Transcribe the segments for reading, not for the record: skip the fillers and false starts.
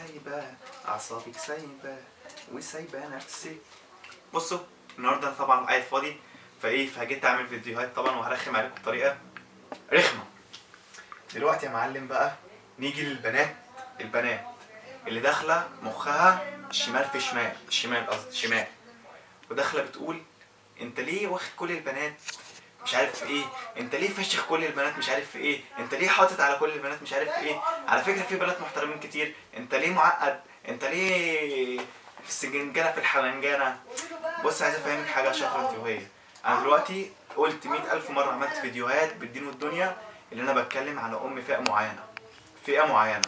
سايبه اعصابك سايبه وسايبه نفسك. بصوا النهارده انا طبعا قاعد فاضي، فايه فجيت اعمل فيديوهات طبعا وهرخم عليكم بطريقة رخمة. دلوقتي يا معلم بقى نيجي للبنات، البنات اللي داخله مخها شمال في شمال، شمال قصدي شمال، وداخله بتقول انت ليه واخد كل البنات مش عارف ايه، انت ليه فشخ كل البنات مش عارف ايه، انت ليه حاطط على كل البنات مش عارف ايه، على فكرة في بنات محترمين كتير، انت ليه معقد، انت ليه في السجنجانه في الحلنجانه. بص عايز افهمك حاجة شاطرة انت وهي، انا دلوقتي قلت 100,000 مرة، عملت فيديوهات بالدين والدنيا اللي انا بتكلم على ام فئة معينة، فئة معينة،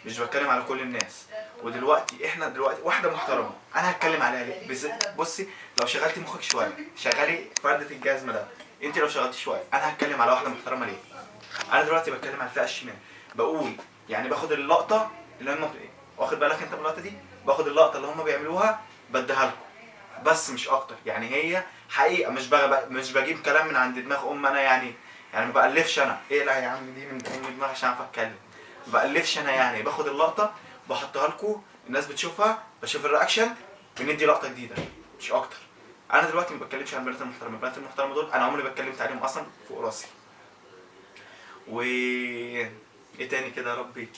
مش بتكلم على كل الناس. ودلوقتي احنا دلوقتي واحدة محترمه انا هتكلم عليها ليه؟ بصي لو شغلتي مخك شوية، شغلي فردة الجزمة ده، انت لو شغلتي شوية انا هتكلم على واحدة محترمه ليه؟ انا دلوقتي بتكلم على الفئة الشمال، بقول يعني باخد اللقطة اللي هم، واخد بالك انت من اللقطة دي؟ باخد اللقطة اللي هم بيعملوها بديها لكم بس مش اكتر. يعني هي حقيقة مش بجيب كلام من عند دماغ ام انا، يعني ما بألفش انا، ايه لا يا عم دي من ام دماغي عشان اعرف اتكلم، ما بألفش انا، يعني باخد اللقطة بحطها لكم الناس بتشوفها، بشوف ال reaction، بندي لقطة جديدة مش اكتر. انا دلوقتي ما بتكلمش عن البنات المحترمة، البنات المحترمة دول انا عمري ما اتكلمت عليهم اصلا فوق راسي. و ايه تاني كده يا ربي؟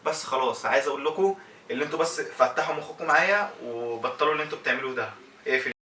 بس خلاص عايز اقول لكم اللي انتوا بس فتحوا مخكم معايا وبطلوا اللي انتوا بتعملوه ده. اقفل.